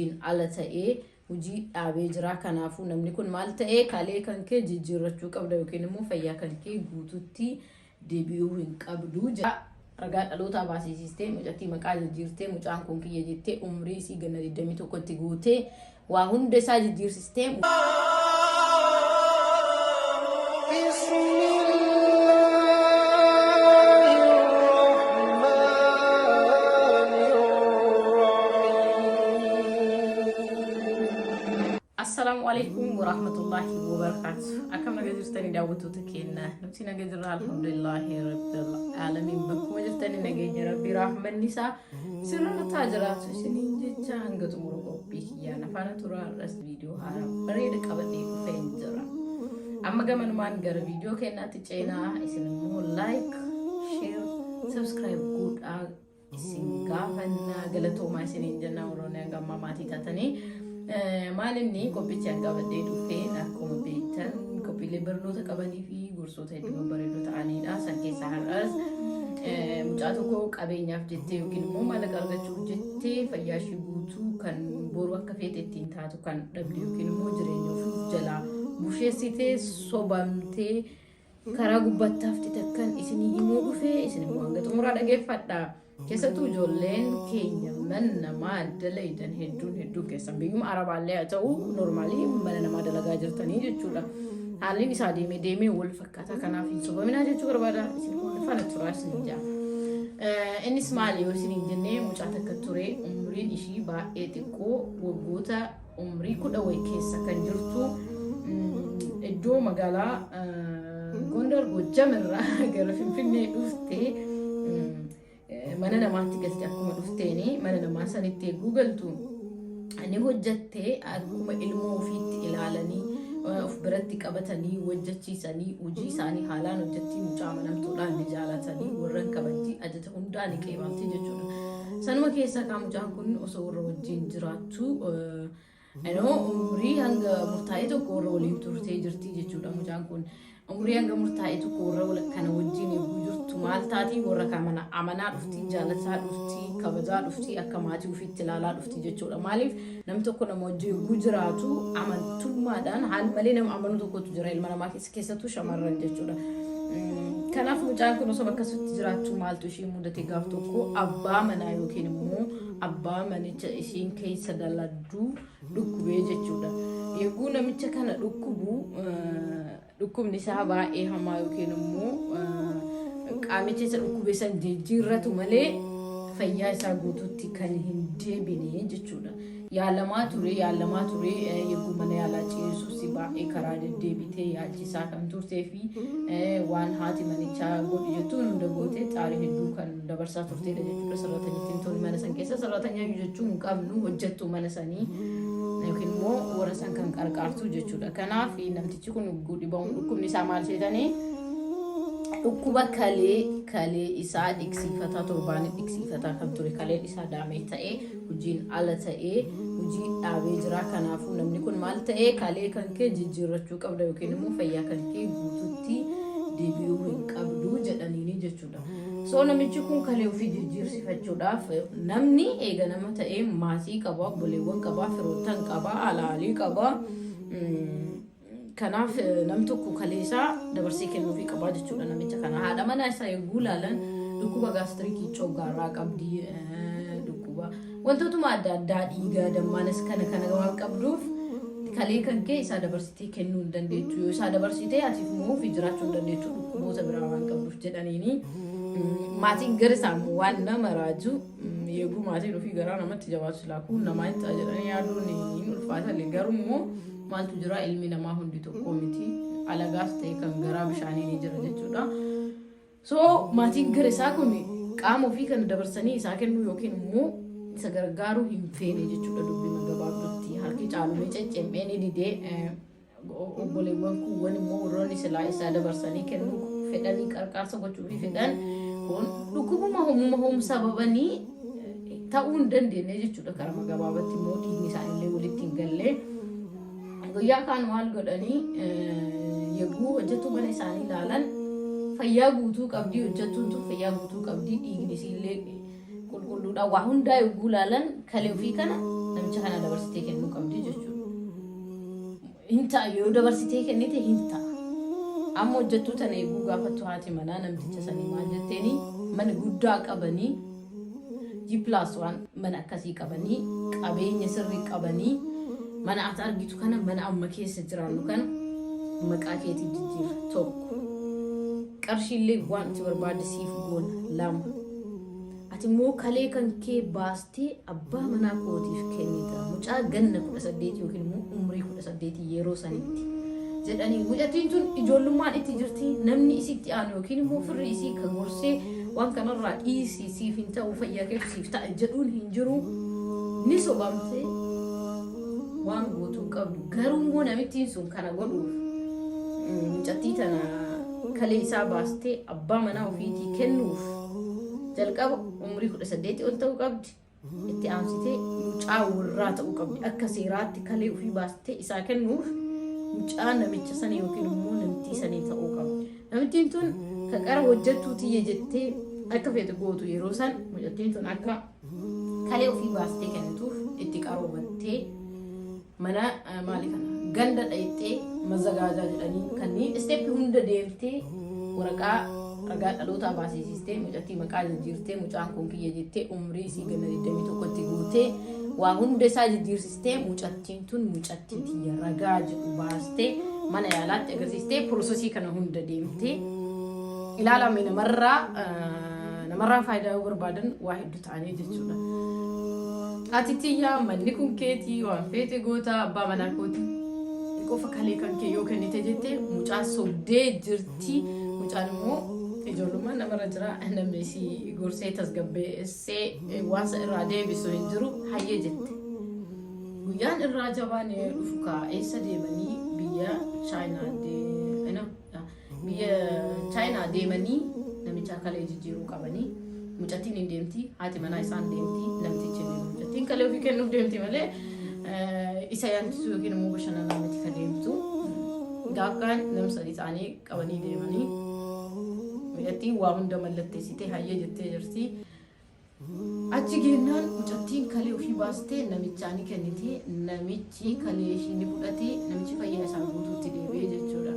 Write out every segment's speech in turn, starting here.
Hojiin ala ta'ee hojii dhaabee jira. Kanaafuu namni kun maal ta'ee kalee kan kee jijjiirrachuu qabda yookiin immoo fayyaa kan kee guututti deebi'uu hin qabdu jedha. Ragaa dhalootaa baasisiistee mucattii maqaa jijjiirtee mucaan kun kiyya jettee umrii isii ganna 21tti guutee waa hunda isaa jijjiirsistee. Assalaamu alaikum warahmatullahi wabarakatuh. Akkam naga jirtanii daawwattoota keenya? Nuti naga jirra, alhamdulillahi rabbil aalamiin. Bakkuma jirtanii nageenya Rabbii rahmanni isaa sirriitti jiraatu isiniin jecha, hanga xumura qophii kiyyaan afaana turaa. Har'as viidiyoo haaraa bareeda qabadhee dhufeen jira. Amma gamanumaan gara viidiyoo keenyaatti ceenaa, isin immoo like, share, subscribe godhaa isin gaafannaa. Galatoomaa isiniin jennaa warroonni hanga ammaa maatii taatanii. Maal inni qophichi an qabadhee dhufeen, akkuma beektan qophiilee barnoota qabanii fi gorsoota hedduu babbareedoo ta'anidha. San keessaa har'as mucaa tokko qabeenyaaf jettee yookiin immoo maallaqa argachuuf jettee fayyaa ishii guutuu kan boru akka feete ittiin taatu kan dhabde yookiin immoo jireenya ofii jalaa busheessitee sobamtee karaa gubbaatti hafte takkan isinii himuu dhufe. Isin immoo hanga xumuraa dhageeffadha. Keessattuu ijoolleen keenya mana namaa dalaydan hedduun hedduun keessan biyyuma arabaallee haa ta'u, normal mana namaa dalagaa jirtanii jechuudha. Haalli isaa deemee deemee wal fakkaata, kanaaf hin sobaminaa jechuu barbaada. Isin immoo faana turaa isin jaa. Innis maali yoo isin hin jennee, mucaa takka ture, umriin ishii baay'ee xiqqoo, waggoota umrii 10 wayi keessa kan jirtu, iddoo magaalaa Gondar Gojjam irraa gara Finfinnee dhufte mana namaatti galte. Akkuma dhufteeni mana namaa sanitti eeguu galtu ni hojjatte. Akkuma ilmoo ofiitti ilaalanii of biratti qabatanii hojjechiisanii, hojii isaanii haalaan hojjetti. Mucaa amanamtuudhaan ni jaalatanii, warran kabajji, ajaja hundaa ni qeebalti jechuudha. Sanuma keessaa kaa mucaan kun osoo warra wajjin jiraattu Inoo umrii hanga murtaa'e tokko warra waliin turtee jirti jechuudha mucaan kun. Umrii hanga murtaa'e tokko warra kana wajjin eeguu jirtu maal taati, warra kana amanaa dhufti, jaalataa dhufti, kabajaa dhufti, akka maatii ofiitti ilaalaa dhufti jechuudha. Maaliif, namni tokko nama wajjin eeguu jiraatu amantummaadhaan haal malee nama amanu tokkotu jira ilma namaa keessa, keessattuu shamarran jechuudha. Kanaaf mucaan kun osoo akkasitti jiraachuu maaltu ishii mudate? Gaaf tokko abbaa manaa yookiin immoo abbaa manicha ishiin keessa daladduu dhukkubee jechuudha. Yogguu namicha kana dhukkubu, dhukkubni isaa baay'ee hamaa yookiin immoo qaamicha isa dhukkube san jijjiirratu malee fayyaa isaa guutuutti kan hin deebine jechuudha. Yaalamaa ture, yaalamaa ture. Yogguu mana yaalaa ciisus baay'ee karaa deddeebitee yaalchisaa kan turtee fi waan haati manichaa godhu jettuun hunda gootee xaarii hedduu kan dabarsaa turteedha jechuudha. Sarratanyittiin tuni mana san keessa sarratanyaa jechuu hin qabnu, hojjettuu mana sanii yookiin immoo warra san kan qarqaartu jechuudha. Kanaaf namtichi kun yogguu dhibamu dhukkubni isaa maal seetanii, dhukkuba kalee, kalee isaa dhiqsiifataa, torbaanii dhiqsiifataa kan ture, kaleen isaa daamee ta'ee hojiin ala ta'ee hojii dhaabee jira. Kanaafuu namni kun maal ta'ee kalee kan kee jijjiirrachuu qabda yookiin immoo fayyaa kan kee guututti deebi'uu hin qabdu jedhaniini jechuudha. So namichi kun kalee ofii jijjiirsifachuudhaaf, namni eega nama ta'ee maatii qaba, obboleewwan qaba, firoottan qaba, alaalii qaba. Kanaaf nam tokko kalee isaa dabarsee kennuufii qabaa jechuudha namicha kana. Haadha manaa isaa yogguu ilaalan dhukkuba gaastirikii coggaarraa qabdi, dhukkuba wantootuma adda addaa dhiigaa dammaanis kana kana waan qabduuf kalee kan kee isaa dabarsitee kennuu hin dandeettu. Yoo isaa dabarsitee ati immoo ofii jiraachuu hin dandeettu, dhukkuboota biraa waan qabduuf jedhaniini. Maatiin gara isaa immoo waan nama raaju, eeguu maatiin ofii garaa namatti jabaatu, silaa kun namaa hin ta'a jedhanii yaaduun hin ulfaata. Garuu immoo maaltu jira, ilmi namaa hundi tokko miti, alagaas ta'e kan garaa bishaanii ni jira jechuudha. So maatiin gara isaa kun qaama ofii kana dabarsanii isaa kennuu yookiin immoo isa gargaaruu hin feene jechuudha. Dubbima gabaabdutti harki caalumee ceccemmee ni didee. Obboleewwan kuuwwan immoo warroonni silaa isaa dabarsanii kennuu fedhanii qarqaarsa gochuufii fedhan kun dhukkubuma humuma hum sababanii ta'uu hin dandeenye jechuudha. Karama gabaabatti immoo dhiigni isaaniillee walitti hin galle. Guyyaa kaan maal godhanii, yogguu hojjettuu mana isaanii ilaalan fayyaa guutuu qabdii, hojjettuun tun fayyaa guutuu qabdii, dhiigni isiillee qulqulluudha. Waa hundaa yogguu ilaalan kalee ofii kana namticha Namicha kana dabarsitee kennuu qabdi jechuudha. Hin ta'a, yoo dabarsitee kennite hin ta'a. Amma hojjettuu tana eeguu gaafattu haati manaa namticha sanii maal jetteeni, mana guddaa qabanii, G plus waan mana akkasii qabanii, qabeenya sirrii qabanii, mana ati argitu kana, mana amma keessa jiraannu kana maqaa keetiif jijjiirra tokko. Qarshiillee waan itti barbaadde siif goona lama. Ati immoo kalee kan kee baastee abbaa manaa kootiif kennita. Mucaa ganna 18 yookiin immoo umrii 18 yeroo sanitti. Jedhanii mucattiin tun ijoollummaan itti jirti, namni isitti aanu yookiin immoo firri isii ka gorsee waan kanarraa dhiisi, siif hin ta'u, fayyaa keetu siif ta'a jedhuun hin jiru. Ni sobamte, waan gootuu hin qabdu. Garuu immoo namittiin sun kana godhuuf, mucattii tana kalee isaa baastee abbaa manaa ofiitii kennuuf, jalqaba umurii 18 ol ta'uu qabdi. Itti aansitee mucaa warraa ta'uu qabdi. Akka seeraatti kalee ofii baastee isaa kennuuf mucaa namicha sanii yookiin immoo namittii sanii ta'uu qabdi. Namittiin tun ka qara hojjettuu tiyya jettee akka feete gootu yeroo san, mucattiin tun akka kalee ofii baastee kennituuf itti qaroomattee mana maali kana ganda dhayxee mazagaajaa jedhanii kanneen step hunda deemtee, waraqaa ragaa dhalootaa baasisistee, mucattii maqaa jijjiirtee, mucaan kun kiyya jettee, umrii isii ganna 21tti guutee, waa hunda isaa jijjiirsistee, mucattiin tun mucattii tiyya ragaa jedhu baastee mana yaalaatti agarsiistee, process kana hunda deemtee ilaalame. Namarraa faayidaa yoo barbaadan waa hedduu ta'anii jechuudha. Ati tiyyaa, manni kun keetii, waan feete goota, abbaa manaa kooti qofa kalee kan kee yoo kennite jette mucaa sobdee jirti. Mucaan immoo ijoollummaan namarra jira, namni si gorsee tasgabbeessee waan isa irraa deebisu hin jiru. Hayyee jette. Guyyaan irraa jabaan dhufu kaa eessa deemanii, biyya Chaayinaa, biyya Chaayinaa deemanii namicha kalee jijjiiruu qabanii. Mucattiin hin deemti, haati manaa isaan deemti, namtichi hin deemu. Mucattiin kalee ofii kennuuf deemti malee isa yaalchisuu yookiin immoo bashannanaa miti ka deemtu. Gaafkaan nam sadi ta'anii qabanii deemanii, mucattiin waa hunda mallatteessitee hayyee jettee jirti. Achi geennaan mucattiin kalee ofii baastee namichaa ni kennite, namichi kalee ishii ni fudhate, namichi fayyaa isaa guutuutti deebi'ee jechuudha.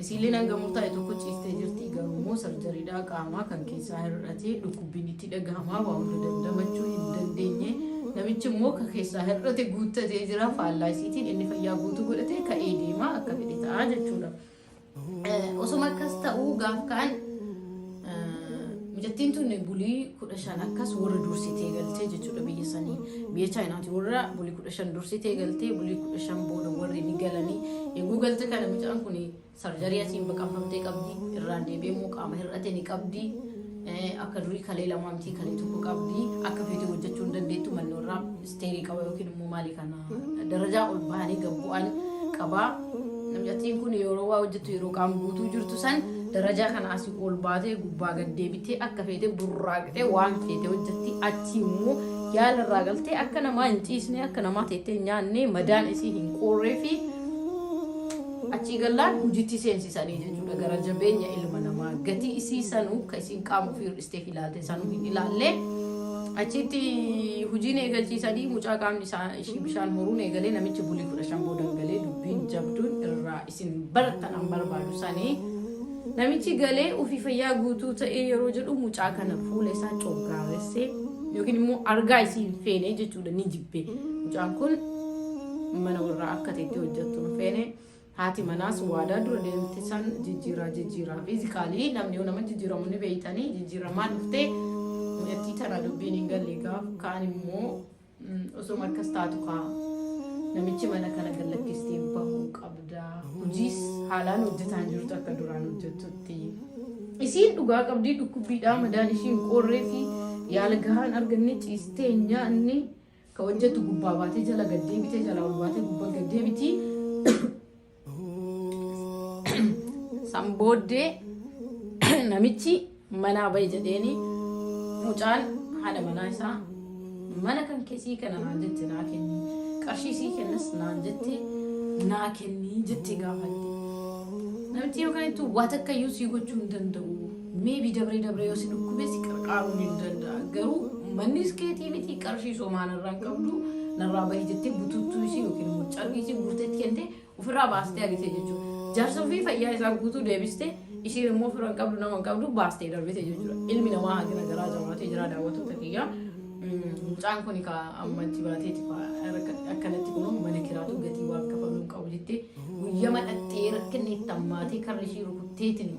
Isiilleen hanga murtaa'e tokko ciistee jirti, garuu immoo surgerydhaa qaamaa kan keessaa hir'atee dhukkubbiin itti dhagahamaa waa hunda dandamachuu hin dandeenye. Namichi immoo ka keessaa hir'ate guuttatee jira, faallaa isiitiin inni fayyaa guutuu godhatee ka'ee deemaa akka fedhe ta'a jechuudha. Osuma akkas ta'uu gaaf kaan mucattiin tun bulii 15 akkas warra dursitee galtee jechuudha biyya sanii. Biyya Chaayinaati warra bulii 15 dursitee galtee, bulii 15 booda warri ni galanii. Eeguu galte kana mucaan kun surgery asiin baqanfamtee qabdi. Irraan deebi'ee immoo qaama hir'ate ni qabdi. Akka durii kalee lamaa miti, kalee tokko qabdi. Akka feete hojjechuu hin dandeettu. Manni warraa stair qaba yookiin immoo maali kana darajaa ol bahanii gad bu'an qabaa. Mucattiin kun yeroo waa hojjettu, yeroo qaama guutuu jirtu san, darajaa kana asii ol baatee gubbaa gad deebitee akka feete burraaqxee waan feete hojjetti. Achi immoo yaala irraa galtee akka namaa hin ciisne, akka namaa teettee hin nyaanne, madaan isii hin qoorree fi achii gallaan hojiitti seensisanii jechuudha. Gara jabeenya ilma namaa, gatii isii sanuu ka isiin qaama ofii hir'isteef ilaalte sanuu hin ilaalle. Achitti hojiin eegalchiisanii mucaa qaamni isaa ishii bishaan horuun eegalee, namichi bulii 15 booda galee. Dubbiin jabduun irraa isin baratan an barbaadu sanii, namichi galee ofii fayyaa guutuu ta'ee yeroo jedhu mucaa kana fuula isaa coggaaressee yookiin immoo argaa isii hin feene jechuudha, ni jibbe. Mucaan kun mana warraa akka ta'etti hojjettu hin feene. Haati manaas waadaa dura deemte san jijjiiraa jijjiiraa, physically namni yoo nama jijjiiramu ni beeytanii, jijjiiramaa dhuftee mucattii tana dubbiin hin galle. Gaaf kaan immoo osuma akkas taatu kaa namichi mana kana gallakkistee bahuu qabda, hojiis haalaan hojjetaan jirtu akka duraan hojjettutti. Isiin dhugaa qabdii, dhukkubbiidhaa madaan ishiin qorree fi yaala gahaan arganne, ciistee hin nyaanne, ka hojjettu gubbaa baatee jala gad deebitee, jala ol baatee gubbaa gad deebiti. San booddee namichi manaa bahi jedheeni. Mucaan haadha manaa isaa mana kan keessii kana naan jette naa kenni, qarshii sii kennas naan jette naa kenni jettee gaafatte. Namichi yookaan ittuu waa takka iyyuu sii gochuu hin danda'u. Maybe dabree dabree yoo si dhukkube si qarqaaruu ni danda'a. Garuu mannis keetii miti, qarshii somaan irraa hin qabdu. Narraa bahi jettee bututtuu isii yookiin immoo carqii isii guurtee itti kennite ofirraa baastee argite jechuudha. Jaarsa ofii fayyaa isaa guutuu deebiste ishiin immoo fira hin qabdu nama hin qabdu baastee darbite jechuudha. Ilmi namaa hagina garaa jabaatee jira daawwattoota kiyyaa. Mucaan kun ka amma achi baateeti akkanatti kun mana kiraatu gatii waan kafaluu hin qabu jettee guyyama dhaxxee rakkinni itti hammaatee karri ishii rukutteetiin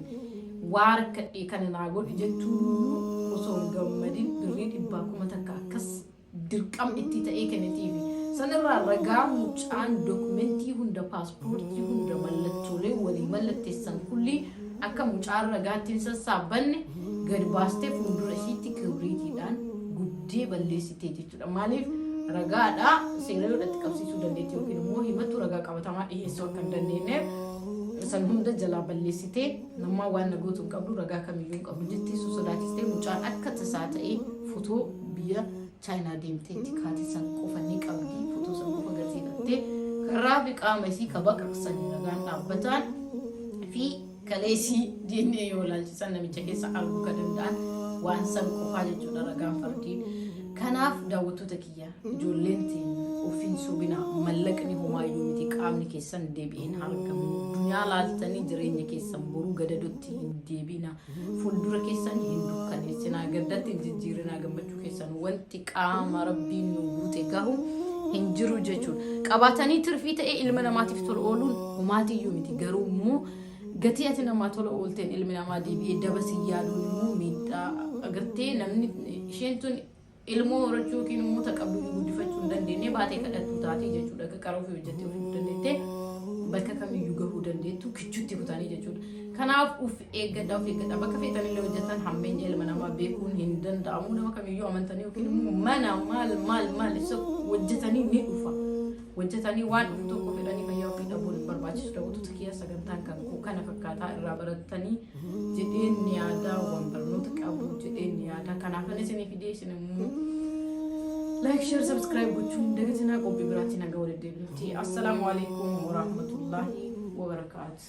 waa rakkadhee kana naa godhi jettuu osoo hin gammadin birrii 100,000 akkas dirqam itti ta'ee kennitiifi. Sanirraa ragaa mucaan dokumentii hunda paaspoortii hunda mallattoolee walii mallatteessan kullii akka mucaan ragaa ittiin sassaabbanne gad baastee fuuldura ishiitti kibriitiidhaan gubdee balleessitee jechuudha. Maaliif ragaadha seera yoo itti qabsiisuu dandeetti yookiin immoo himattu ragaa qabatamaa dhiyeessuu akka hin dandeenyeef san hunda jalaa balleessitee nammaa waan na gootu hin qabdu ragaa kamiyyuu hin qabdu jettee sosodaachistee mucaan akka tasaa ta'ee fotoo biyya Chaayinaa deemtee itti kaate san qofa ni qabdi fotoo san qofa agarsiifattee karraa fi qaama isii ka baqaqsanii ragaan dhaabbataan fi kalee isii DNA yoo ilaalchisan namicha keessa arguu ka danda'an waan san qofaa jechuudha ragaan fardiin. Kanaaf daawwattoota kiyya ijoolleen teenya ofiin sobinaa mallaqni homaayyuu miti qaamni keessan deebi'een argamu duniyaa laaltanii jireenya keessan boruu gadadotti hin deebiina fuuldura keessan hin dukkaneessinaa gaddatti hin jijjiirinaa gammachuu keessan wanti qaama rabbiin nu guute gahu hin jiru jechuudha. Qabaatanii tirfii ta'ee ilma namaatiif tola ooluun homaatiyyuu miti garuu immoo gatii ati namaa tola oolteen ilmi namaa deebi'ee daba si yaaduun immoo miidhaa agartee namni isheen tun ilmoo horachuu yookiin immoo ta qabdu guddifachuu hin dandeenye baatee kadhattuu taatee jechuudha. Akka qara ofii hojjettee ofii dandeettee bakka kamiyyuu gahuu dandeettu kichutti kutanii jechuudha. Kanaaf uf eeggadha of eeggadha bakka feetanillee hojjetan hammeenya ilma namaa beekuun hin danda'amu nama kamiyyuu amantanii yookiin immoo mana maal maal maal isa hojjetanii ni dhufa. Hojjetanii waan dhufu tokko fedhanii fayyaa ofii dhabuun hin barbaachisu daawwattoota kiyya sagantaan kan koo kana fakkaataa irraa barattanii jedheen ni yaada waan barnoota qabu jedheen ni yaada kanaafan isinii fidee isin immoo like share subscribe gochuun hin dagatinaa qophii biraatti nagaa walitti deebinutti assalaamu alaikum warahmatullaahi wabarakaatu.